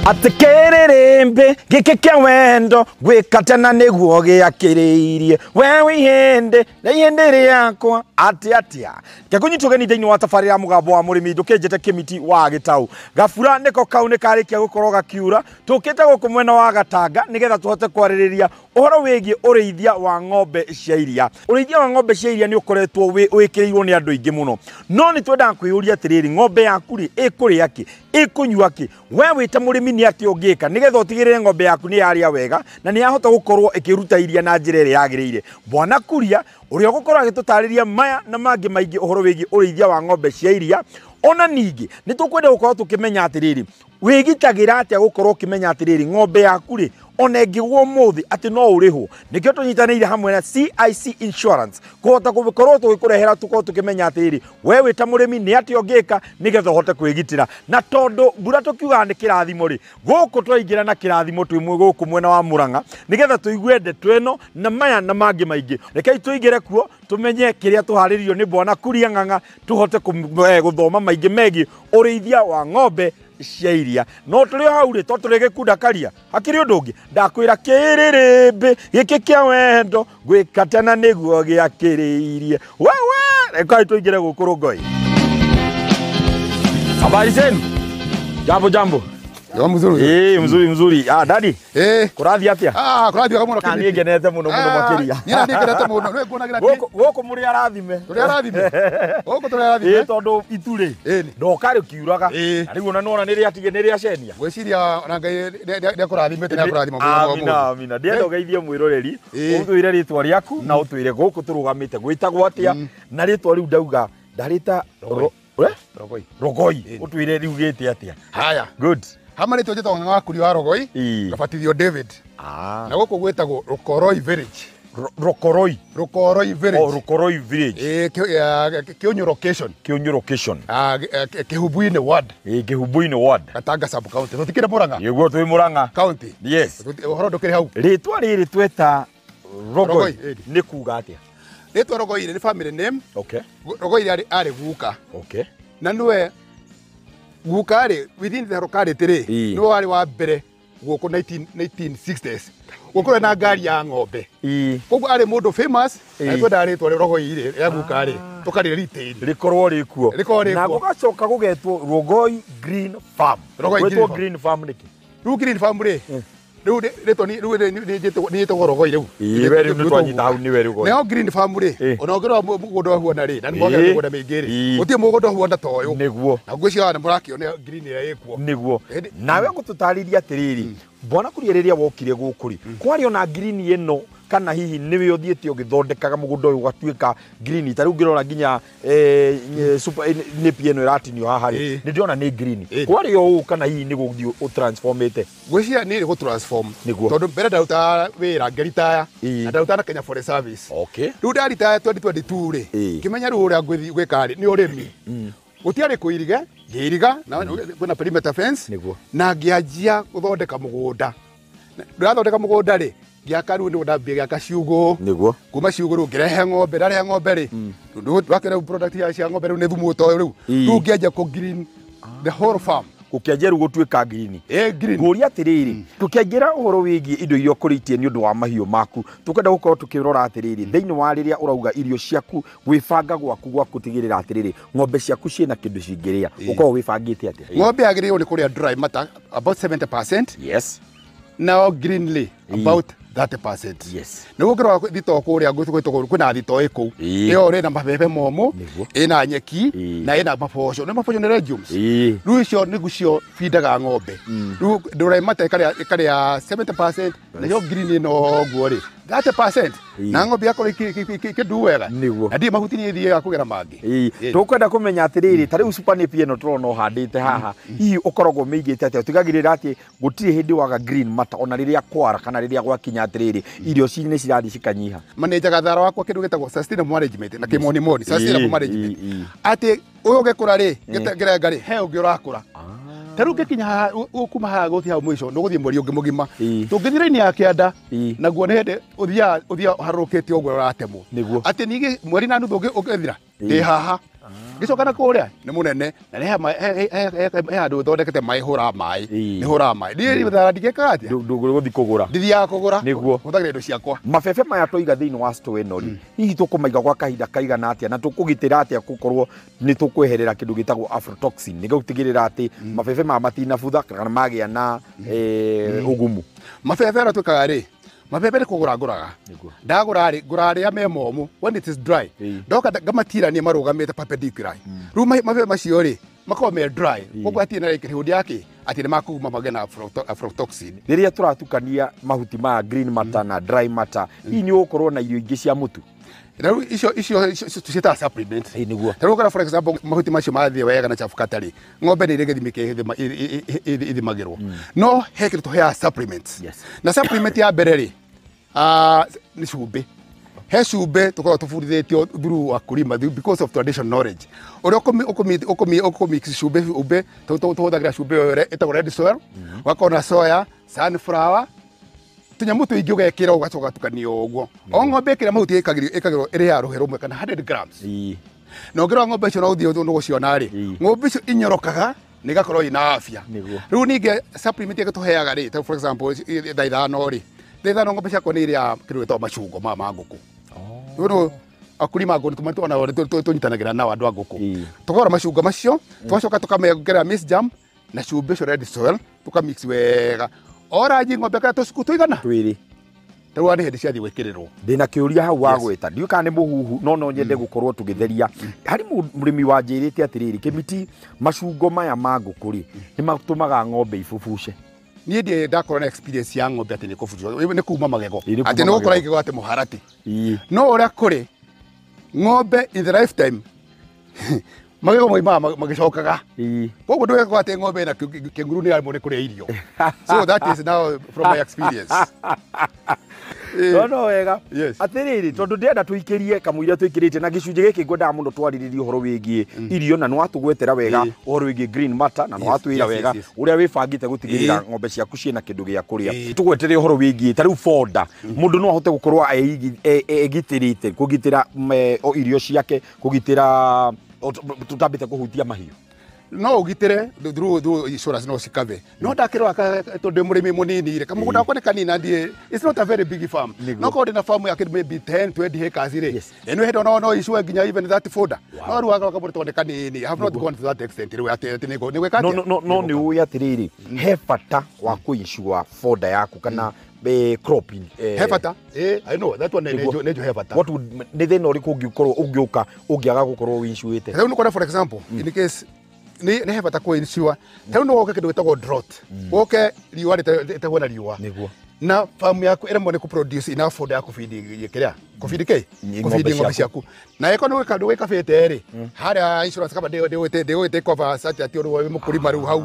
Atĩ kĩrĩrĩmbĩ gĩkĩ kĩa wendo gwĩka tena nĩguo gĩakĩrĩirie we wĩ ihĩndĩ na ihĩndĩ rĩakwa atĩ atĩa ngekũnyitwo ũgeni thĩinĩ wa tabarĩra ya mũgambo wa mũrĩmi ndũkĩnjĩte kĩmiti wa gĩtau gabura nĩko kau nĩ karĩkia gũkorwo gakiura tũkĩte gũkũ mwena wa Gatanga nĩgetha tũhote kwarĩrĩria ũhoro wĩgiĩ ũrĩithia wa ng'ombe cia iria. Ũrĩithia wa ng'ombe cia iria nĩ ũkoretwo wĩkĩrĩirwo nĩ andũ aingĩ mũno, no nĩ twendaga kwĩyũria atĩrĩrĩ, ng'ombe yaku rĩ ĩkũrĩa kĩ, ĩkũnyua kĩ? We wĩ ta mũrĩmi nĩ atĩa ũngĩka nĩgetha ũtigĩrĩre ng'ombe yaku nĩ yarĩa wega na nĩ yahota gũkorwo ĩkĩruta iria na njĩra ĩrĩa yagĩrĩire? Bwana Kuria ũrĩa ũgũkorwo agĩtũtarĩria maya na mangĩ maingĩ ũhoro wĩgiĩ ũrĩithia wa ng'ombe cia iria. Ona ningĩ nĩ tũkwenda gũkorwo tũkĩmenya atĩrĩrĩ, wĩgitagĩra atĩa gũkorwo ũkĩmenya atĩrĩrĩ ng'ombe yaku rĩ ona ĩngĩgwo ũmũthĩ atĩ no ũrĩhwo. Nĩkĩo tũnyitanĩire hamwe na CIC Insurance kũhota gũkorwo tũgĩkũrehera tũkorwo tũkĩmenya atĩrĩrĩ we wĩ ta mũrĩmi nĩ atĩa ũngĩka nĩgetha ũhote kwĩgitĩra. Na tondũ mbura tũkiugaga nĩ kĩrathimo rĩ, gũkũ twaingĩra na kĩrathimo twĩ gũkũ mwena wa Murang'a nĩgetha tũigue ndeto ĩno na maya na mangĩ maingĩ. Rekei tũingĩre kuo tũmenye kĩrĩa tũharĩrĩirio nĩ Bwana Kuria Ng'ang'a tũhote gũthoma maingĩ megiĩ ũrĩithia wa ng'ombe cia iria. No tũrĩ o hau rĩ, to tũrĩ gĩkunda karia hakĩrĩ ũndũ ũngĩ ndakwĩra kĩrĩrĩmbĩ gĩkĩ kĩa wendo gwĩka tena nĩguo gĩakĩrĩirie wewe. Rekei tũingĩre gũkũ Rũngoi. Habari zenu? Jambo jambo. Yo mzuri. Mzuri mzuri. Ah, daddy. Kũrathiĩ atĩa? Ah, kũrathiĩ wega mũno. Na niĩ ngenete mũno mũno makĩria. Niĩ ngenete mũno. Nĩ nguonagĩra gũkũ mũrĩ arathime. Tũrĩ arathime. Gũkũ tũrĩ arathime. Tondũ itu rĩ ndoka rĩkiuraga. Na rĩu ona nĩwona nĩrĩatige nĩrĩacenia. Ngwĩciria ona Ngai nĩakũrathimĩte nĩakũrathima mũno. Amina amina. Ndĩrenda ũgeithie mwĩroreri, ũtwĩre rĩtwa rĩaku na ũtwĩre gũkũ tũrũgamĩte gwĩtagwo atĩa na rĩtwa rĩu ndauga ndarĩta Rogoi. Rogoi. Ũtwĩre riugĩte atĩa. Haya. Good. Hama rĩtwa njĩtagwo Ng'ang'a wa Kuria wa Rogoi, ngabatithio David. Na gũkũ gwĩtagwo Rũkoroi Village. Rũkoroi. Rũkoroi Village. Oh, Rũkoroi Village. Kĩũnyũ location. Kĩũnyũ location. Kĩhumbu-inĩ ward. Kĩhumbu-inĩ ward. Gatanga sub county. Tũtikĩrĩ Murang'a. Nĩguo twĩ Murang'a. County. Yes. Ũhoro ndũkĩrĩ hau. Rĩtwa rĩrĩ tweta Rogoi nĩ kuga atĩa? Rĩtwa Rogoi nĩ family name. Okay. Rogoi arĩ guka. Okay. Na nĩwe guka rĩ within the locality rĩ nĩwe warĩ wa mbere gũkũ 1960s gũkũra na ngari ya ng'ombe. Koguo arĩ mũndũ famous na twendaga rĩtwa Rogoi rĩ rĩa guka rĩ tũkarĩ retain rĩkorwo rĩkuo na gũgacoka gũgetwo Rogoi Green Farm. Gwĩtwo Green Farm nĩkĩ? Rĩu Green Farm rĩ rĩu rĩtwa rĩu nĩtagwo Rogoi rĩu. We rĩu nĩtwanyita hau nĩwe Rogoi. Nayo Green Farm rĩ ona ũngĩrora mũgũnda ũhuana rĩ na nĩmwagĩra mĩgũnda mĩingĩ rĩ gũtirĩ mũgũnda ũhuana ta ũyũ. Nĩguo. Na ngwĩciria nĩmũrakĩona green ĩrĩa ĩkuo. Nĩguo. Nawe ngũtũtarĩria atĩrĩrĩ, Bwana Kuria rĩrĩa wokire gũkũ rĩ kwarĩ ona green ĩno kana hihi nĩwe ũthiĩte ũgĩthondekaga mũgũnda ũyũ ũgatuĩka green? Ta rĩu ngĩrora nginya super nĩpi ĩno ĩratinio haha rĩ nĩ ndĩrona nĩ green. Kwarĩ o ũũ kana hihi nĩ gũthiĩ ũtransformĩte? Ngwĩciria nĩ gũtransform. Nĩguo. Tondũ mbere ndarutaga wĩra ngĩritaya na ndarutaga na Kenya Forest Service. Okay. Rĩu ndaritaya 2022 rĩ ngĩmenya rĩu ũrĩa ngwĩthiĩ gwĩka rĩ nĩ ũrĩmi. Gũtiarĩ kũiriga, ngĩiriga na kwĩna perimeter fence. Nĩguo. Na ngĩanjia gũthondeka mũgũnda. Ndĩrathondeka mũgũnda rĩ ngĩaka rĩu nĩguo ndambia gĩaka ciugũ. Nĩguo. Kuma ciugũ rĩu ngĩrehe ng'ombe, ndarehe ng'ombe rĩ ndwakĩra rĩu product ya cia ng'ombe rĩu nĩ thumu ta ũyũ rĩu. Rĩu ngĩanjia kũ green the whole farm. Gũkĩanjia rĩu gũtuĩka green. Green. Ngũria atĩrĩrĩ, tũkĩingĩra ũhoro wĩgiĩ indo iria ũkũrĩtie nĩ ũndũ wa mahiũ maku, tũkwenda gũkorwo tũkĩrora atĩrĩrĩ, thĩinĩ wa rĩrĩa ũrauga irio ciaku gwĩbanga gwaku gwa gũtigĩrĩra atĩrĩrĩ ng'ombe ciaku ciĩna kĩndũ cingĩrĩa, ũkoragwo wĩbangĩte atĩa? Ng'ombe yagĩrĩirwo nĩ kũrĩa dry matter about 70%. Yes. Nao greenly about 30%. Yes. Nĩguo ũngĩrora thitoo kũrĩa gwĩtagwo kwĩna thitoo ĩ kũu ĩyo ĩna mabebe momũ, ĩna nyeki na ĩna maboco. Nĩ maboco nĩ legumes. Rĩu icio nĩguo bindaga ng'ombe. Rĩu dry matter ĩkarĩa 70% nayo green ĩno ũguo rĩ 30% na ng'ombe yakorwo ĩkĩndu wega. Nĩguo. Na ndirĩ mahuti nĩ ĩthiaga kũgera mangĩ. Tũkwenda kũmenya atĩrĩrĩ, ta rĩu super napier ĩno tũrona ũhandĩte haha, hihi ũkoragwo ũmĩigĩte atĩa? Ũtigagĩrĩra atĩ gũtirĩ hĩndĩ waga green matter ona rĩrĩa kwara kana rĩrĩa gwakinya atĩrĩrĩ irio nĩ cirathiĩ cikanyiha. Manenjaga thara wakwa kĩndũ gĩtagwo sustainable management na kĩmonimoni sustainable management. Atĩ ũyũ ũgĩkũra rĩ ngĩrenga rĩ he ũngĩ ũrakũra. Ta rĩu ngĩkinya haha kuma haha gũthiĩ hau mũico nĩũgũthiĩ mweri ũngĩ mũgima. Tũngĩthiĩ raini ya kĩanda naguo nĩ hĩndĩ ũthiaga ũharũrũkĩte ũguo ũratemwo. Nĩguo. Atĩ ningĩ mweri na nuthu ũngĩthira ndĩ haha. Ngĩcoka na kũrĩa nĩ mũnene na nĩ he handũ thondekete maĩ hũraga maĩ. Nĩ hũraga maĩ. Niĩ thara ndingĩkaga atĩa? Ndũgũthiĩ kũgũra. Ndithiaga kũgũra. Nĩguo. Hũthagĩra indo ciakwa. Mabebe maya twaiga thĩinĩ wa store ĩno rĩ, hihi tũkũmaiga gwa kahinda kaigana atĩa na tũkũgitĩra atĩa gũkorwo nĩ tũkweherera kĩndũ gĩtagwo aflatoxin nĩguo gũtigĩrĩra atĩ mabebe maya matinabutha kana magĩa na ũgumu? Mabebe arĩa twĩkaga rĩ, mabebe nĩ kũgũra ngũraga. Ndagũra rĩ, ngũraga rĩrĩa me momũ, when it is dry. Ndoka ngamatirania marũgamĩte perpendicular. Rĩu mabebe macio rĩ, makoragwo me dry. Koguo hatirĩ na likelihood ya kĩ, atĩ nĩ makũguma magĩe na aflatoxin. Rĩrĩa tũratukania mahuti maya green matter na dry matter, hihi nĩ ũgũkorwo na irio ingĩ cia mũtu? Rĩu icio tũciĩtaga supplement. Nĩguo. Rĩu ũkora for example mahuti macio mathiĩ wega na chafu katarĩ, ng'ombe nĩ irĩ gĩthimi ithimagĩrwo. No he kĩndũ tũheaga supplements. Na supplement ya mbere rĩ, nĩ cumbĩ. He cumbĩ tũkoragwo tũbundithĩtio through wakulima because of traditional knowledge. Ũrĩa ũkũmix cumbĩ tũhũthagĩra cumbĩ ũyũ ĩtagwo red soil, ũgakorwo na soya, sunflower, tũnyamũ tũingĩ ũgekĩra ũgacoka ũgatukania ũguo. O ng'ombe ĩkĩrĩa mahuti ĩkagĩrwo ĩrĩ ya rũhĩ rũmwe kana 100 grams. Na ũngĩrora ng'ombe icio no ũthiĩ nĩgũciona rĩ, ng'ombe icio inyorokaga na igakorwo ina afya. Rĩu ningĩ supplement ĩngĩ tũheaga rĩ, ta for example thaa ithano rĩ, thaa ithano ng'ombe ciakwa nĩ irĩaga kĩndũ gĩtagwo macungwa maya ma ngũkũ. Rĩu akulima ngũkũ tũnyitanagĩra nao andũ a ngũkũ. Tũkagũra macungwa macio, tũgacoka tũkamongerera maize jam na cumbĩ ũcio red soil, tũkamix wega. Oranji ng'ombe kana tũcuku tũigana? Twĩrĩ. Rĩu nĩ hĩndĩ ciathiĩ gwĩkĩrĩrwo. Ndĩna kĩũria hau wagweta, ndiũĩ kana nĩ mũhuhu no no nyende gũkorwo tũgĩtheria. Harĩ mũrĩmi wanjĩrĩte atĩrĩrĩ, Kĩmiti, macungo maya ma ngũkũ rĩ, nĩ matũmaga ng'ombe ibubuce. Niĩ ndirĩ ndakorwo na experience ya ng'ombe atĩ nĩ kũbubuca, nĩ kuma magego. Atĩ nĩ gũkora igego atĩ mũharatĩ. No ũrĩa kũrĩ, ng'ombe in the lifetime magego moimaga magĩcokaga. Koguo ndũgekora atĩ ng'ombe ĩna kĩnguru nĩ yaremwo nĩ kũrĩa irio. So that is now from my experience. No wega. Atĩrĩrĩ, tondũ ndĩrenda tũikĩrie kamũira twĩkĩrĩte na gĩcunjĩ gĩkĩ ngwendaga mũno twarĩrĩrie ũhoro wĩgiĩ irio na nĩwatũgwetera wega ũhoro wĩgiĩ green matter na nĩwatwĩra wega ũrĩa wĩbangĩte gũtigĩrĩra ng'ombe ciaku ciĩna kĩndũ gĩa kũrĩa. Tũgwetere ũhoro wĩgiĩ ta rĩu fodder, mũndũ no ahote gũkorwo egitĩrĩte kũgitĩra irio ciake, kũgitĩra tũtambĩte kũhutia mahiũ. No ũgitĩre through insurance no cikave. No ndakĩrora tondũ ndĩ mũrĩmi mũnini rĩ, kamũgũnda gakwa nĩ kanini na ndiĩ, it's not a very big farm. No korwo ndĩna farm ya kĩndũ maybe 10 20 acres rĩ, ĩno hĩndĩ no issue nginya even that fodder. No rĩu gakwa kamũgũnda tondũ nĩ kanini, I have not gone to that extent rĩu atĩ nĩ gwĩka atĩa. No nĩ ũĩ atĩrĩrĩ, he bata wa kũ-insure fodder yaku kana crop he bata. I know that one nĩ he bata. Nĩ thĩna ũrĩkũ ũngĩkorwo ũngĩũka ũngĩaga gũkorwo wĩ-insurĩte? Rĩu nĩ kuona for example in case nĩ he bata kũ-insure. Rĩu no woke kĩndũ gĩtagwo drought, woke riũa rĩtagwo na riũa na farm yaku ĩremwo nĩ kũ-produce enough fodder ya kũbidi kĩrĩa kũbidi kĩ kũbidi ng'ombe ciaku, na ĩkorwo nĩ wĩkabĩte rĩ, harĩa insurance cover ndĩgũgĩte cover such atĩ ũrĩ wĩ mũkũrima rĩu hau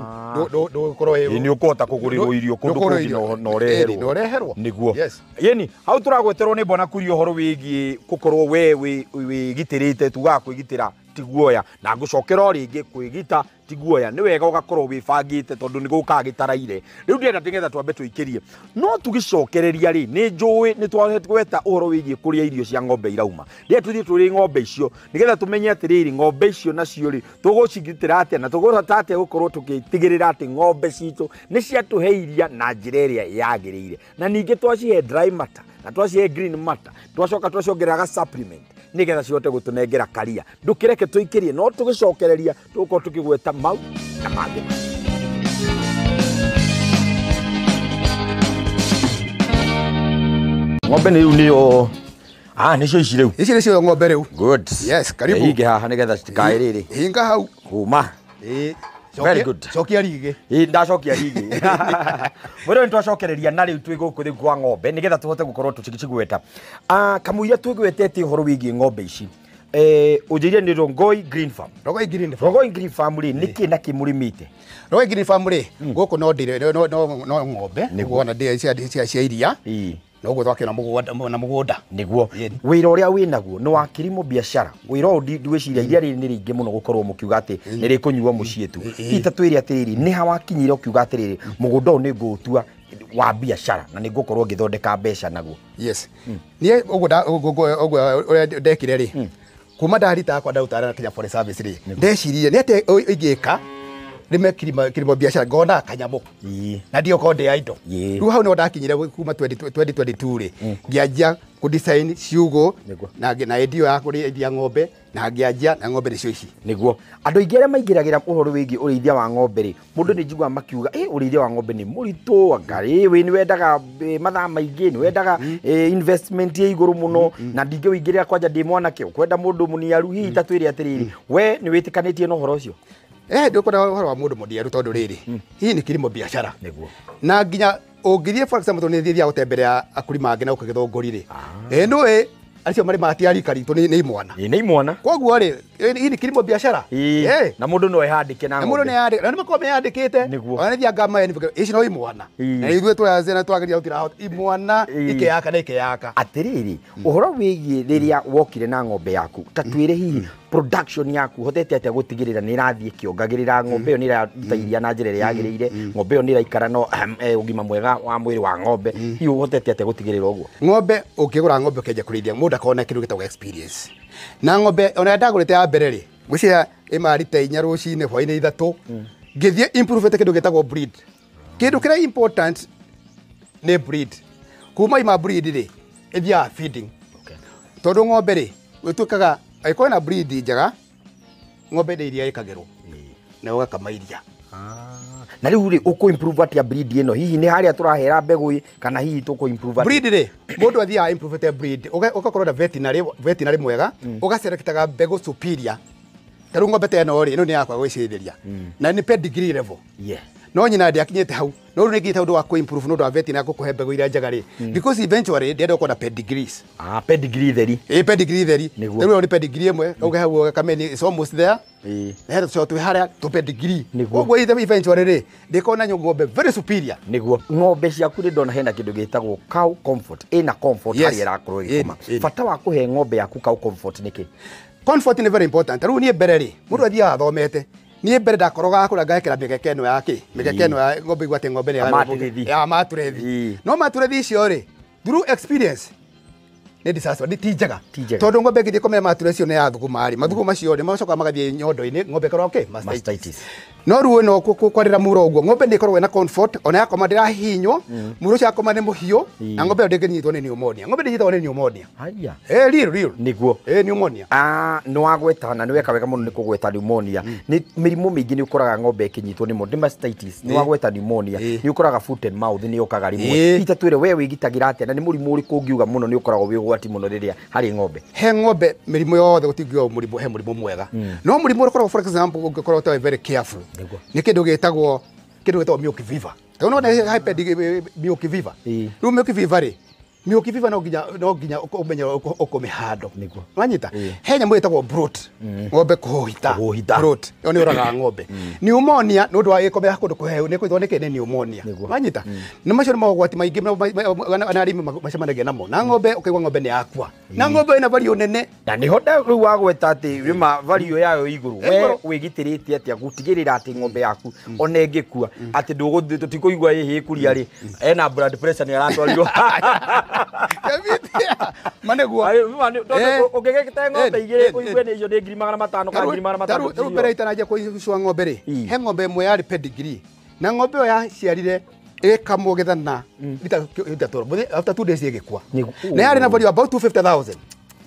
ndũgũkorwo wĩ nĩ ũkũhota kũgũrĩrwo irio kũndũ kũngĩ na ũreherwo. Nĩguo. Yeni hau tũragweterwo nĩ Bwana Kuria ũhoro wĩgiĩ gũkorwo we wĩgitĩrĩte, tugaga kwĩgitĩra ti guoya, na ngũcokera o rĩngĩ kwĩgita ti guoya, nĩ wega ũgakorwo wĩbangĩte tondũ nĩ gũkaga gĩtaraire. Rĩu ndĩrenda nĩgetha twambe tũikĩrie, no tũgĩcokereria rĩ, nĩ njũĩ nĩ twagweta ũhoro wĩgiĩ kũrĩa irio cia ng'ombe irauma. Ndĩrenda tũthiĩ tũrĩe ng'ombe icio nĩgetha tũmenye atĩrĩrĩ, ng'ombe icio nacio rĩ tũgũcigitĩra atĩa na tũgũhota atĩa gũkorwo tũgĩtigĩrĩra atĩ ng'ombe citũ nĩ ciatũhe iria na njĩra ĩrĩa yagĩrĩire, na ningĩ twacihe dry matter na twacihe green matter, twacoka twaciongerera ga supplement nĩgetha cihote gũtũnengera karia. Ndũkĩreke tũikĩrie, no tũgĩcokereria tũgũkorwo tũkĩgweta mau na mangĩ. Ng'ombe nĩ rĩu nĩyo nĩcio ici rĩu. Ici nĩcio ng'ombe rĩu. Good. Yes, karibu. Hinge haha nĩgetha citikae rĩrĩ. Hinga hau. Kuma. Very good. Cokia rigĩ. Ndacokia rigĩ. Mwĩrĩ nĩ twacokereria na rĩu twĩ gũkũ rĩu kwa ng'ombe nĩgetha tũhote gũkorwo tũgĩcigweta. Kamũira twĩgwetete ũhoro wĩgiĩ ng'ombe ici, ũnjĩire nĩ Rongoi Green Farm. Rongoi Green Farm. Rongoi Green Farm rĩ, nĩkĩ na kĩ mũrĩmĩte? Rongoi Green Farm rĩ, gũkũ no ndĩrĩ no ng'ombe, nĩguo na ndĩrĩ cia iria. No ũguo twakĩona mũgũnda na mũgũnda. Nĩguo. Wĩra ũrĩa wĩnaguo nĩ wa kilimo biashara. Wĩra ũyũ ndwĩciria iria rĩrĩ nĩ rĩingĩ mũno gũkorwo mũkiuga atĩ nĩ rĩkũnyuo mũciĩ tu. Hihi ta twĩre atĩrĩrĩ, nĩ ha wakinyire ũkiuga atĩrĩrĩ, mũgũnda ũyũ nĩ ngũũtua wa biashara na nĩ ngũkorwo ngĩthondeka mbeca naguo? Yes. Niĩ ũguo ũrĩa ndekire rĩ, Kuma ndarita akwa ndaruta na Kenya Forest Service rĩ, ndeciririe nĩ atĩa ingĩka rĩme kilimo biashara ngona kanyamũ na ndio konde ya indo. Rĩu hau nĩho ndakinyire kuma 2022 rĩ, ngĩanjia kũ design ciugũ na endio ya kũrĩithia ng'ombe na ngĩanjia na ng'ombe nĩcio ici. Nĩguo andũ aingĩ arĩa maingĩragĩra ũhoro wĩgiĩ ũrĩithia wa ng'ombe rĩ, mũndũ nĩ njiguaga makiuga ũrĩithia wa ng'ombe nĩ mũritũ, anga rĩ nĩ wendaga mathaa maingĩ, nĩ wendaga investment ya igũrũ mũno, na ndingĩwĩingĩrĩra kwanja ndĩ mwanake, ũkwenda mũndũ mũniaru. Hihi ta twĩre atĩrĩrĩ, we nĩ wĩtĩkanĩtie na ũhoro ũcio? Ndũkwenda ũhoro wa mũndũ mũniaru tondũ rĩrĩ, hihi nĩ kilimo biashara. Nĩguo. Na nginya ũngĩthiĩ for example nĩ thiaga gũtemberea akulima angĩ na gũkũ Gĩthũngũri rĩ, nĩũĩ acio marĩmaga ti a rika ritũ, nĩ imwana. Nĩ imwana. Koguo rĩ, hii nĩ kilimo biashara. Na mũndũ no ehandĩke na ng'ombe. Na mũndũ nĩ na nĩ makoragwo meyandĩkĩte. Ona nĩ thiaga ngamahe ici no imwana. Na ithuĩ tũrathia na twageria gũtirahota imwana ikeyaka na ikeyaka. Atĩrĩrĩ, ũhoro wĩgiĩ rĩrĩa wokire na ng'ombe yaku, ta twĩre hihi production yaku hotete atĩa gũtigĩrĩra nĩ ĩrathiĩ ĩkĩongagĩrĩra, ng'ombe ĩyo nĩ ĩraruta iria na njĩra ĩrĩa yagĩrĩire, ng'ombe ĩyo nĩ ĩraikara no ũgima mwega wa mwĩrĩ wa ng'ombe, hihi ũhotete atĩa gũtigĩrĩra ũguo? Ng'ombe ũngĩgũra ng'ombe ũkĩanjia kũrĩithia mũndũ akorwo na kĩndũ gĩtagwo experience. Na ng'ombe ona ndagũrĩte ya mbere rĩ, ngwĩciria ĩmarite 4 rũcinĩ hwaĩ-inĩ 3, ngĩthiĩ improve kĩndũ gĩtagwo breed. Kĩndũ kĩrĩa important nĩ breed. Kuma ima breed rĩ, ĩthiaga feeding. Tondũ ng'ombe rĩ, ĩtuĩkaga angĩkorwo na breed njega, ng'ombe nĩ iria ĩkagĩrwo na ũgakama iria. Na rĩu rĩ, ũkũ improve atĩa breed ĩno? Hihi nĩ harĩa tũrahera mbegũ kana hihi tũkũ improve atĩa? Breed rĩ, mũndũ athiaga improve breed, ũgakorwo na veterinary mwega, ũgaselectaga mbegũ superior. Ta rĩu ng'ombe ta ĩno rĩ, ĩno nĩ yakwa gwĩcirĩria na nĩ pedigree level. No nyina ndĩakinyĩte hau, no rĩu nĩnginyĩte ũndũ wa kũ improve nĩ ũndũ wa veterinary gũkũhe mbegũ iria njega rĩ, because eventually ndĩrenda gũkorwo na pedigrees. Pedigree theri. Pedigree theri. Rĩu ĩyo nĩ pedigree ĩmwe, ũge hau kameni is almost there. Na hena tũcoa twĩ harĩa tũ pedigree. Koguo eventually rĩ, ndĩkorwo na ng'ombe very superior. Nĩguo. Ng'ombe ciaku rĩ, ndona hena kĩndũ gĩtagwo cow comfort, ĩna comfort harĩa ĩrakorwo ĩgĩkoma. Bata wa kũhe ng'ombe yaku cow comfort nĩkĩ? Comfort nĩ very important. Rĩu niĩ mbere rĩ, mũndũ athiaga athomete. Niĩ mbere ndakorogaga kũrĩa ngekĩra mĩgeke ĩno ya kĩ? Mĩgeke ĩno ya ng'ombe igua atĩ ng'ombe nĩ ya maturethi. No maturethi icio rĩ, through experience nĩ disaster, nĩ ti njega. Tondũ ng'ombe ĩngĩthiĩ kũmera maturethi icio nĩ ya thuguma rĩ, mathugumo macio rĩ macokaga magathiĩ nyondo-inĩ, ng'ombe ĩkorwo kĩ? Mastitis. No rĩu ĩno kwarĩra muro ũguo, ng'ombe nĩ ĩkoragwo ĩna comfort, ona yakoma ndĩrahihinywo, muro ũcio yakoma nĩ mũhiũ, na ng'ombe ĩyo ndĩngĩnyitwo nĩ pneumonia. Ng'ombe ndĩnyitagwo nĩ pneumonia. Haya. Real, real. Nĩguo. Pneumonia. Nĩ wagweta na nĩ weka wega mũno nĩ kũgweta pneumonia. Nĩ mĩrimũ mĩingĩ nĩ ũkoraga ng'ombe ĩkĩnyitwo nĩ nĩ mastitis, nĩ wagweta pneumonia, nĩ ũkoraga foot and mouth nĩ yũkaga rĩmwe. Ita twĩre we wĩgitagĩra atĩa na nĩ mũrimũ ũrĩkũ ũngiuga mũno nĩ ũkoragwo wĩ ũgwati mũno rĩrĩa harĩ ng'ombe? He ng'ombe mĩrimũ yothe gũtingiuga mũrimũ, he mũrimũ mwega. No mũrimũ ũkoragwo for example ũngĩkorwo ũtarĩ very careful. Nĩ kĩndũ gĩtagwo milk fever. Tondũ no hyper milk fever. Rĩu milk fever rĩ, milk fever no nginya ũmenye ũkũmĩhando. Wanyita? He nyamũ ĩtagwo bloat. Ng'ombe kũhũhita. Bloat. Ĩyo nĩ ũragaga ng'ombe. Pneumonia nĩ ũndũ wa ĩkomera kũndũ kũhehu nĩ kũithwo nĩ kĩ nĩ pneumonia. Wanyita? Nĩ macio nĩ mogwati maingĩ na arĩmi macemanagia namo. Na ng'ombe ũkaigua ng'ombe nĩ yakua. Na ng'ombe ĩna value nene. Na nĩho rĩu wagweta atĩ rĩma value yayo igũrũ. We wĩgitĩrĩte atĩa gũtigĩrĩra atĩ ng'ombe yaku ona ĩngĩkua atĩ ndũgũthiĩ tũtikũigua ĩhĩ kũria rĩ ena blood pressure nĩ aratwarirwo. Manegua. Ũngĩgĩte ng'ombe igĩrĩ ũigue nĩ icio nĩ 500,000 kana 500,000. Rĩu mbere itananjia kũicua ng'ombe rĩ, he ng'ombe ĩmwe yarĩ pedigree na ng'ombe ĩyo yaciarire ĩkamwo gĩthana rita 12 after 2 days ĩgĩkua. Na yarĩ na value about 250,000.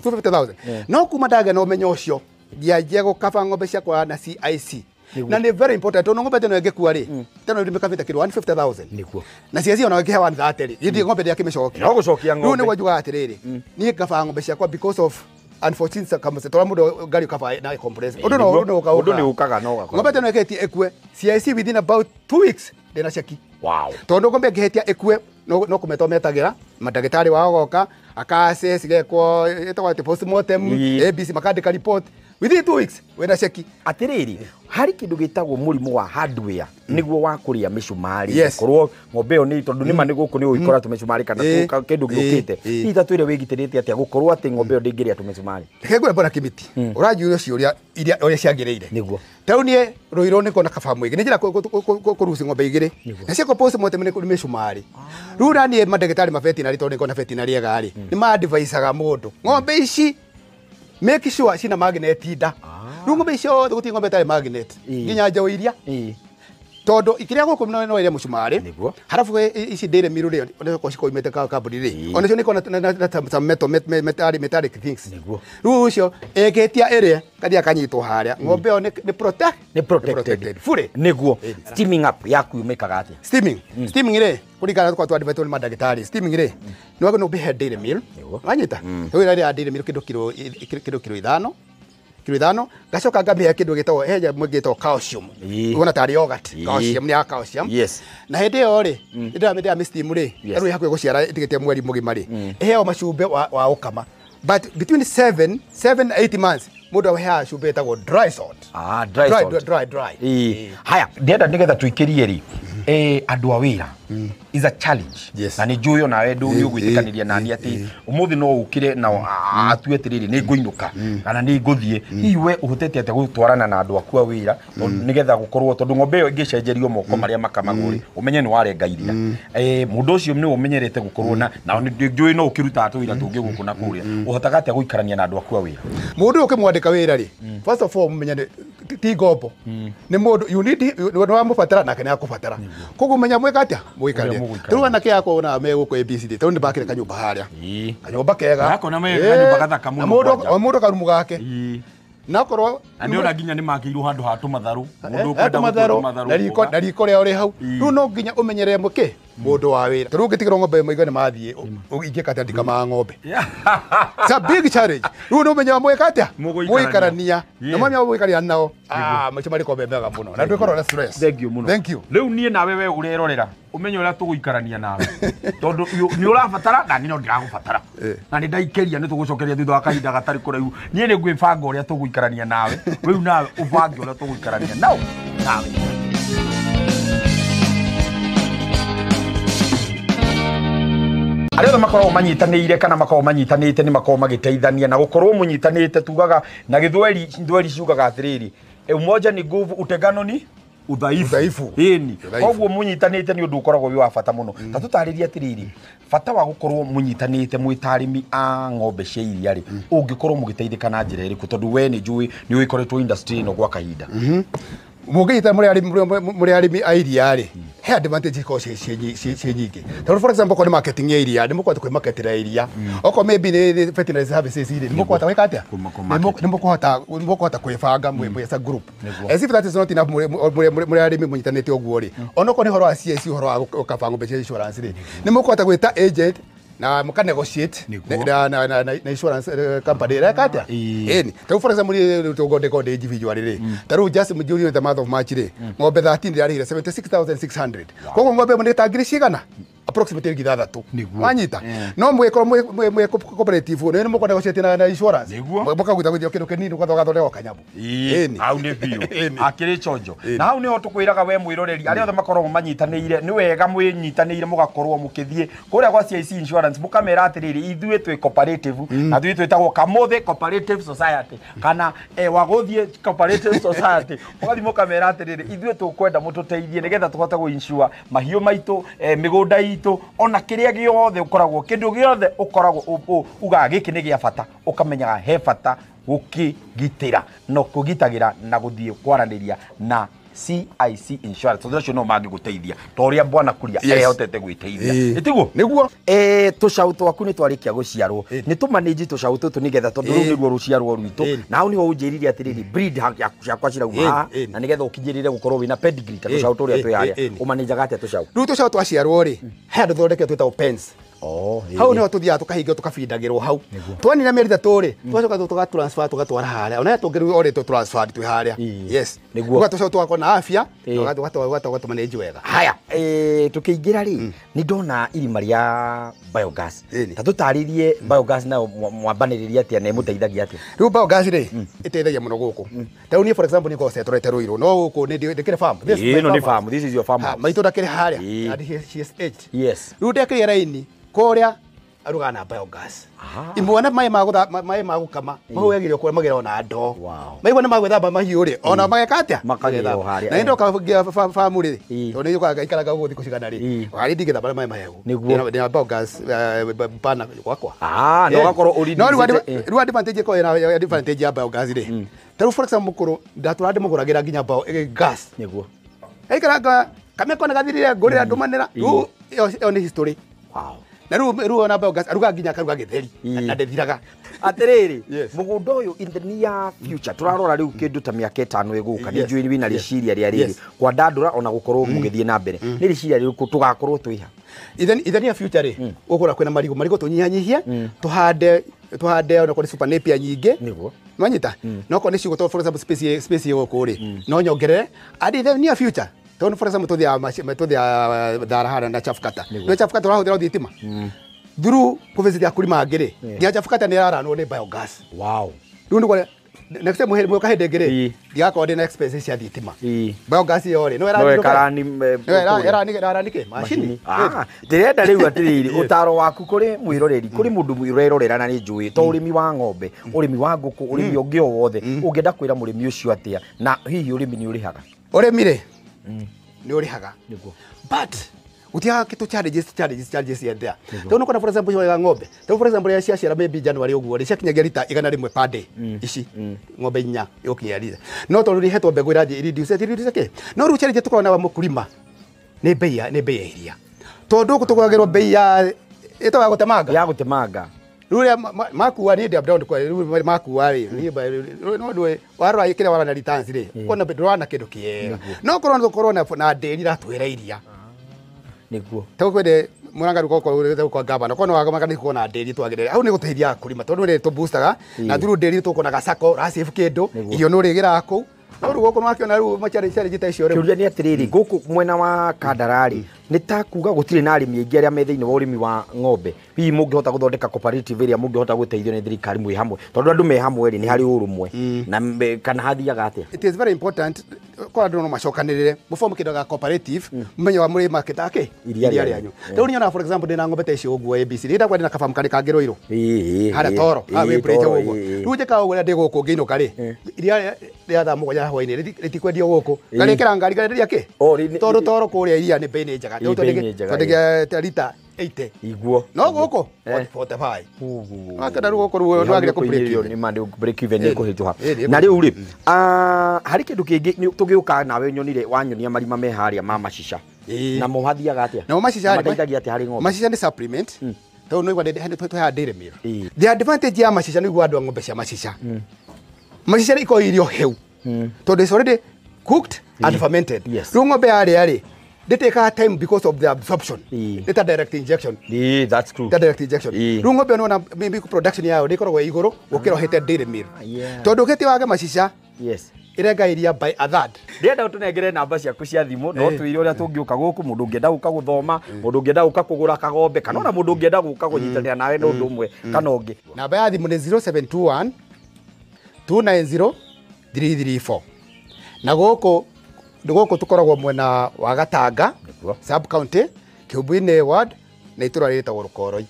250,000. No kuma ndagĩa na ũmenyo ũcio ngĩanjia gũkaba ng'ombe ciakwa na CIC. Na nĩ very important tondũ ng'ombe teno ĩngĩkua rĩ, teno ndĩmĩkabĩte kĩndũ 150,000. Nĩguo. Na CIC ona ĩngĩhe 130 rĩ, githĩ ng'ombe ndĩakĩmĩcokia. No gũcokia ng'ombe. Rĩu nĩguo njugaga atĩrĩrĩ, niĩ ngabaga ng'ombe ciakwa because of unforeseen circumstances. Tondũ mũndũ ngari ũkaba na compress. Ũndũ no ũndũ ũkaga. Ũndũ nĩ ũkaga no ũgakora. Ng'ombe teno ĩngĩhĩtia ĩkue, CIC within about 2 weeks ndĩna ceki. Wow. Tondũ ng'ombe ĩngĩhĩtia ĩkue, no kũmeta metagĩra, mandagĩtarĩ wao agoka, aka assess igekwo ĩtagwo atĩ postmortem, ABC makandĩka report. Within 2 weeks wĩna ceki. Atĩrĩrĩ, harĩ kĩndũ gĩtagwo mũrimũ wa hardware nĩguo wa kũrĩa mĩcumarĩ, korwo ng'ombe ĩyo nĩ tondũ nĩma nĩ gũkũ nĩ ũgĩkora tũmĩcumarĩ kana kĩndũ gĩũkĩte. Hihi ta twĩre wĩgitĩrĩte atĩa gũkorwo atĩ ng'ombe ĩyo ndĩngĩrĩa tũmĩcumarĩ? Reke ngwĩre bwana Kĩmiti, ũranjũria ciũria iria ũrĩa ciagĩrĩire. Nĩguo. Ta rĩu niĩ Rũirũ nĩ kuona kaba mũingĩ, nĩ njĩra kũruci ng'ombe igĩrĩ na ciekwo postmortem nĩ mĩcumarĩ. Rĩu na niĩ mandagĩtarĩ ma veterinary tondũ nĩ ngona veterinary ega rĩ, nĩ ma advisaga mũndũ ng'ombe ici Make sure cina magnet nda. Rĩu ng'ombe icio gũtirĩ ng'ombe ĩtarĩ magnet. Nginya njaũ iria. Tondu ikiria guku no ire mucumari harafu ici ndire miru ri ona ko cikoimete ka kambuni ri ona cio niko na some metal metallic things riu ucio egetia ire kathia kanyitwo haria ng'ombe yo ni protect ni protected fully niguo. Steaming up yaku yumikaga atia? Steaming ri kuringana kwa twadivitwo ni mandagitari steaming ri ni wagä no bihe dairy meal wanyita riu ira dairy meal kindu kilo 5 kilo 5 gacoka ngamĩhe kĩndũ gĩtagwo he nyamũ ĩngĩ ĩtagwo calcium ũgona tarĩ yogurt calcium nĩ ya calcium. Yes. Na hĩndĩ ĩyo rĩ ndĩramĩndĩra steam rĩ rĩu hakuhĩ gũciara ĩtigĩte mweri mũgima rĩ ĩheo macumbĩ wa ũkama but between 7 8 months mũndũ aheaga cumbĩ ĩtagwo dry salt. Ah, dry salt. Dry. Haya ndĩrenda nĩgetha tũikĩrie rĩ andũ a wĩra is a challenge. Yes. Na nĩ njũĩ onawe ndũ ũgwĩtĩkanĩria nani atĩ ũmũthĩ no ũkĩre na atue atĩrĩrĩ nĩ ngũinũka kana nĩ ngũthiĩ. Hihi we ũhotete atĩa gũtwarana na andũ aku a wĩra nĩgetha gũkorwo tondũ ng'ombe ĩyo ĩngĩcenjerio moko marĩa makamagwo rĩ ũmenye nĩ warenga iria. Mũndũ ũcio nĩ ũmenyerete gũkorwo na nĩ njũĩ no ũkĩrutaga tũwĩra tũngĩ gũkũ na kũrĩa ũhotaga atĩa gũikarania na andũ aku a wĩra? Mũndũ ũkĩmwandĩka wĩra rĩ first of all mũmenye ti ngombo nĩ mũndũ you need nĩ wamũbatara nake nĩ akũbatara koguo menya mwĩka atĩa mũikaranie rĩu anake akwa ona me gũkũ ABCD tondũ nĩ bakire kanyũmba harĩa kanyũmba kega nakona me kanyũmba gathaka mũno na mũndũ karumu gake na korwo na nĩ ona nginya nĩ makĩirwo handũ ha tũmatharũ mũndũ ũkwenda gũtua tũmatharũ na riko rĩao rĩ hau rĩu no nginya ũmenyerere mũkĩ mũndũ wa wĩra tondũ ũngĩtigĩrwo ng'ombe ĩmwe nĩ mathiĩ ingĩka atĩa ndikamaga ng'ombe. It's a big challenge. Rĩu no ũmenye mwĩka atĩa mũikarania na mwamenya mũikarania nao macio marĩ ng'ombe mega mũno na ndwĩkorwo na stress. Thank you mũno. Thank you. Rĩu niĩ nawe we ũrerorera ũmenye ũrĩa tũgũikarania nawe tondũ nĩ ũrabatara na niĩ no ndĩragũbatara na nĩ ndaikĩria nĩ tũgũcokeria thutha wa kahinda gatarĩ kũraihu niĩ nĩ ngwĩbanga ũrĩa tũgũikarania nawe rĩu nawe ũbange ũrĩa tũgũikarania nao nawe. Arĩa othe makoragwo manyitanĩire kana makoragwo manyitanĩte nĩ makoragwo magĩteithania na gũkorwo mũnyitanĩte tugaga na gĩthweri thweri ciugaga atĩrĩrĩ umoja ni nguvu utengano ni udhaifu. Ĩni koguo mũnyitanĩte nĩ ũndũ ũkoragwo wĩ wa bata mũno. Ta tũtarĩrie atĩrĩrĩ bata wa gũkorwo mũnyitanĩte mwĩ ta arĩmi a ng'ombe cia iria rĩ ũngĩkorwo mũgĩteithĩka na njĩra ĩrĩkũ tondũ we nĩ njũĩ nĩ ũgĩkoretwo industry ĩno gwa kahinda. Mũngĩnyita mũrĩ arĩmi a iria rĩ he advantage ikoragwo ciĩ nyingĩ tondũ for example okorwo nĩ marketing ya iria nĩ mũkũhota kwĩmarketĩra iria okorwo maybe nĩ veterinary services rĩ nĩ mũkũhota gwĩka atĩa nĩ mũkũhota kwĩbanga mwĩ as a group as if that is not enough mũrĩ arĩmi mũnyitanĩte ũguo rĩ onokorwo nĩ ũhoro wa CIC ũhoro wa gũkaba ng'ombe cia insurance rĩ nĩ mũkũhota gwĩta agent na muka negotiate na insurance company ĩreka atĩa ĩni ta for example tũgonde gonde individual rĩ ta rĩu just during the month of March rĩ ng'ombe 13 ndĩrarĩhire 76,600 koguo ng'ombe ĩmwe nĩ ta ngiri cigana approximately 6,000 wanyita no mwĩkorwo mwĩ cooperative nĩ mũkũ negotiate na insurance mũkagwĩta gwĩthio kĩndũ kĩnini ũgathogathondeka kanyamũ ĩni hau nĩ biũ akĩrĩ chonjo na hau nĩho tũkwĩraga we mwĩroreri arĩa othe makoragwo manyitanĩire nĩ wega mwĩnyitanĩire mũgakorwo mũkĩthiĩ kũrĩa gwa CIC insurance mũkamera atĩrĩrĩ ithuĩ twĩ cooperative na ithuĩ twĩtagwo Kamothe Cooperative Society kana Wagũthiĩ Cooperative Society mũgathiĩ mũkamera atĩrĩrĩ ithuĩ tũkwenda mũtũteithie nĩgetha tũhote gũ-insure mahiũ maitũ mĩgũnda itũ ona kĩrĩa gĩothe ũkoragwo kĩndũ gĩothe ũkoragwo ugaga gĩkĩ nĩ gĩa bata ũkamenyaga he bata gũkĩgitĩra no kũgitagĩra na gũthiĩ kwaranĩria na CIC insurance tondũ acio no mangĩgũteithia ta ũrĩa Bwana Kuria ehotete gwĩteithia ĩtiguo nĩguo tũcaũ twaku nĩ twarĩkia gũciarwo nĩ tũmanĩnji tũcaũ tũtũ nĩgetha tondũ rũu nĩruo rũciarwo rwitũ na hau nĩho ũnjĩrire atĩrĩrĩ breed ciakwa cirauma haha na nĩgetha ũkinyĩrĩre gũkorwo wĩna pedigree ta tũcaũ tũrĩa twĩ harĩa ũmanĩnjaga atĩa tũcaũ rĩu tũcaũ twaciarwo rĩ he handũ thondeketwo twĩtagwo pens hau niho tuthiaga tukahingio tukabindagirwo hau twanina mĩeri 3 rĩ twacoka tũga transfer tũgatwara harĩa ona tũngĩrĩu already tũ transfer twĩ harĩa yes nĩguo tũcaũ tũgakorwo na afya tũgatũmanage wega haya tukiingira rĩ nĩ ndona irima rĩa biogas ta tũtarĩrie biogas nayo mwambanĩrĩria atĩa na ĩmũteithagia atĩa rĩu biogas rĩ ĩteithagia mũno gũkũ ta rĩu niĩ for example nĩ ngoragwo cetorete Ruiru no gũkũ nĩ ndĩkĩrĩ farm ĩno nĩ farm this is your farm house maitũ ndakĩrĩ harĩa and she is aged yes rĩu ndekĩrire raini kũrĩa Arugaga na biogas. Imwana maĩ ma gũtha maĩ ma gũkama mahũyagĩrio kũrĩa magĩra ona ndoo. Maigua nĩ magwĩthamba mahiũ rĩ ona mageka atĩa? Makagĩra o harĩa. Na ndoka famu rĩ tondũ nĩ njũkaga ngaikaraga gũkũ thikũ cigana rĩ harĩ ndingĩthamba maĩ mahehu. Ndĩna biogas bana gwakwa. Na ũgakorwo ũri. No rĩu advantage ĩkorwo ĩna advantage ya biogas rĩ. Ta rĩu for example mũkũrũ ndatũra ndĩmũgũragĩra nginya gas. Nĩguo. Aikaranga kameko nĩ gathirire ngũrĩra ndũmanĩra. Rĩu ĩyo nĩ history. Wow. Na rĩu ona biogas aruga nginya akaruga gĩtheri na ndĩthiraga. Atĩrĩrĩ, mũgũnda ũyũ in the near future tũrarora rĩu kĩndũ ta mĩaka 5 ĩgũka nĩ njũĩ wĩna rĩciria rĩa rĩrĩ kwandandũra ona gũkorwo mũgĩthiĩ na mbere. Nĩ rĩciria rĩrĩkũ tũgakorwo twĩha? In the near future rĩ gũkũra kwĩna marigũ marigũ tũnyihanyihie tũhande ona korwo nĩ super napier nyingĩ. Nĩguo. Nwanyita? No korwo nĩ ciugũ for example space gũkũ rĩ no nyongerere and in the near future tondũ for example tũthiaga thara harĩa na chafu kata. No chafu kata ũrahũthĩra thitima. Through kũvisit akulima angĩ rĩ nginya chafu kata nĩ ĩraranwo nĩ biogas. Wow. Rĩu nĩguo next time mũka hĩndĩ ĩngĩ rĩ ndigakorwo ndĩna expenses cia thitima. Biogas ĩyo rĩ no ĩrarani kĩ macini. Ndĩrenda rĩu atĩrĩrĩ ũtaro waku kũrĩ mwĩroreri kũrĩ mũndũ ũrerorera na nĩ njũĩ to ũrĩmi wa ng'ombe ũrĩmi wa ngũkũ ũrĩmi ũngĩ o wothe ũngĩenda kwĩra mũrĩmi ũcio atĩa na hihi ũrĩmi nĩ ũrĩhaga? Ũrĩmi rĩ nĩ ũrĩhaga. But gũtiaga kĩtũ challenges here there. Tondũ nĩkona for example ya ng'ombe. Tondũ for example ya ciaciara maybe January ũguo rĩ ciakinyagia rita 100 per day ici ng'ombe inya ĩgũkinyia rita. No tondũ nĩ hetwo mbegũ ĩrathiĩ reduce kĩ. No rĩu challenge tũkoragwo na mũkulima nĩ bei ya iria. Tondũ gũkũ tũgũragĩrwo bei ya ĩtagwo ya gũtemanga. Ya gũtemanga. Rĩu rĩrĩa makua niĩ ndĩ down kwa rĩu makua rĩ niĩ no ndũĩ warora kĩrĩa warora na returns rĩ ũkona ndũrona kĩndũ kĩega. No korwo nĩ tũkorwo na ndĩri iratwĩra iria. Nĩguo. Tondũ kwende mũranga rĩu korwo kwa gavana korwo wagamaga nĩ kuona ndĩri twagĩrĩire hau nĩ gũteithia akulima tondũ nĩ tũboostaga na through ndĩri tũkuona sacco ũrasave kĩndũ irio nĩ ũrĩgĩraga kũu. No rĩu gũkũ nĩwakĩona rĩu machallenge ta icio rĩu. Kĩũria nĩ atĩrĩrĩ gũkũ mwena wa Kandara rĩ nĩ ta kuga gũtirĩ na arĩmi aingĩ arĩa me thĩinĩ wa ũrĩmi wa ng'ombe hihi mũngĩhota gũthondeka cooperative ĩrĩa mũngĩhota gũteithio nĩ thirikari mwĩ hamwe tondũ andũ me hamwe rĩ nĩ harĩ ũrũmwe na kana hathiaga atĩa? It is very important kwa andũ no macokanĩrĩre mũform kĩndũ ga cooperative mũmenye wa mũrĩ market ake iria rĩanyu. Rĩu nyonaga for example ndĩna ng'ombe ta icio ũguo ABC rĩ ndakwa ndĩna kabamu karĩ kangĩ Rũirũ harĩa Toro wĩ bridge ũguo rĩu njĩkaga ũguo rĩrĩa ndĩ gũkũ ngĩinũka rĩ iria rĩa thaa 7 hwainĩ rĩtikwendio gũkũ ngarĩkĩra ngari ngarĩenderia kĩ tondũ Toro kũrĩa iria nĩ bei nĩ njega tondũ rita 80 iguo no gũkũ 45 wakenda rĩu gũkũ rĩu ndwagĩrĩire kũ break even nĩ ma break even nĩ kũhĩtũha. Na rĩu rĩ harĩ kĩndũ kĩngĩ tũgĩũka nawe nyonire wanyonia marima me harĩa ma macica namo hathiaga atĩa? Namo macica mateithagia atĩa harĩ ng'ombe? Macica nĩ supplement tondũ nĩ igua tũheaga dairy meal. The advantage ya macica nĩ igua andũ a ng'ombe cia macica. Macica nĩ ikoragwo irio hĩu tondũ it's already cooked and fermented. Rĩu ng'ombe yarĩa rĩ ndĩtĩkaga time because of the absorption. Nĩ ta direct injection. That's true. Ta direct injection. Rĩu ng'ombe nĩwona maybe production yayo ndĩkoragwo ĩ igũrũ gũkĩra ũhete dairy meal. Tondũ ũkĩte wage macica irenga iria by a third. Ndĩrenda ũtũnengere namba ciaku cia thimũ no twĩre ũrĩa tũngĩũka gũkũ mũndũ ũngĩenda gũka gũthoma mũndũ ũngĩenda gũka kũgũra kagombe kana ona mũndũ ũngĩenda gũka kũnyitanĩra nawe na ũndũ ũmwe kana ũngĩ. Namba ya thimũ nĩ 0721 290 334. Na gũkũ tũkoragwo mwena wa Gatanga sub county Kĩhumbu-inĩ ward na itũra rĩtagwo Rũkoroi.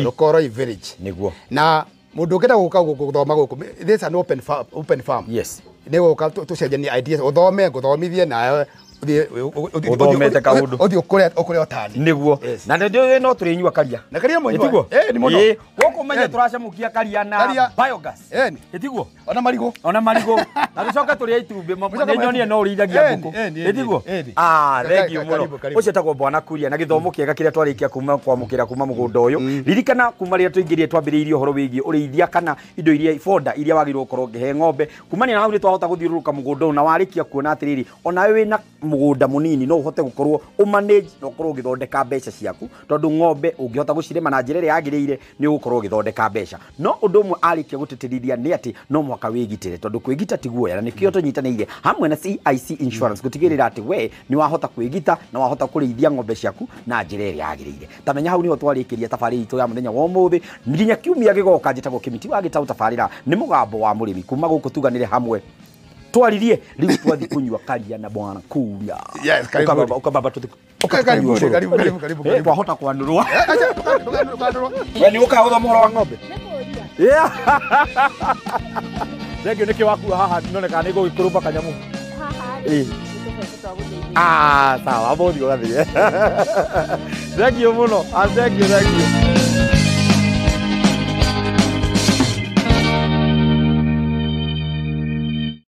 Rũkoroi village. Nĩguo. Na mũndũ ũngĩenda gũka gũthoma gũkũ this is an open farm, open farm. Yes. Nĩ gũka tũcenjanie ideas ũthome ngũthomithie nawe ũthomete kaũndũ ũthiĩ ũkũre ũtani. Nĩguo. Na nĩ no tũrĩnyua karia. Na karia mũnyua. Nĩ mũno. Gũkũ menye tũracamũkia karia na biogas. Ĩtiguo. Ona marigũ. Ona marigũ. Na tũcoke tũrĩe itumbĩ nĩ nyonie no ũrĩithagia ngũkũ. Ĩtiguo. Thengiũ mũno. Ũcio etagwo Bwana Kuria na gĩthomo kĩega kĩrĩa twarĩkia kuma kwamũkĩra kuma mũgũnda ũyũ. Ririkana kuma rĩrĩa tũingĩrire twambĩrĩirie ũhoro wĩgiĩ ũrĩithia kana indo iria foda iria wagĩrĩirwo gũkorwo ũkĩhe ng'ombe. Kumania na hau nĩ twahota gũthiũrũrũka mũgũnda ũyũ na warĩkia kuona atĩrĩrĩ onawe wĩna mũgũnda mũnini no ũhote gũkorwo ũmanage na ũkorwo ũgĩthondeka mbeca ciaku tondũ ng'ombe ũngĩhota gũcirĩma na njĩra ĩrĩa yagĩrĩire nĩ ũgũkorwo ũgĩthondeka mbeca. No ũndũ ũmwe arĩkia gũtĩtĩrithia nĩ atĩ no mũhaka wĩgitĩre tondũ kwĩgita ti guoya na nĩkĩo tũnyitanĩire hamwe na CIC Insurance gũtigĩrĩra atĩ we nĩ wahota kwĩgita na wahota kũrĩithia ng'ombe ciaku na njĩra ĩrĩa yagĩrĩire. Ta menya hau nĩho twarĩkĩria tabarĩra itũ ya mũthenya wa ũmũthĩ nginya kiumia gĩgoka njĩtagwo Kĩmiti wa Gĩtaũ tabarĩra nĩ mũgambo wa mũrĩmi kuma gũkũ tuganĩre hamwe. Twaririe rĩu twathi kũnyua karia na bwana kuria. Yes, karibu. Ukababa tuthi. Karibu, karibu, karibu, karibu. Twahota kwanũrwo. Acha, ndũkanũrwo. We nĩ ũkaga gũthoma ũhoro wa ng'ombe? Nĩ kũria. Yeah. Thengio nĩkĩ wakua haha ndinoneka nĩ gũgĩkũrũmba kanyamũ. Haha Ĩĩ. rĩ, nĩ tũbebe twa gũthĩithia. Ah, sawa, mũthi ũgathiĩ. Thengio mũno. Ah, thengio, thengio.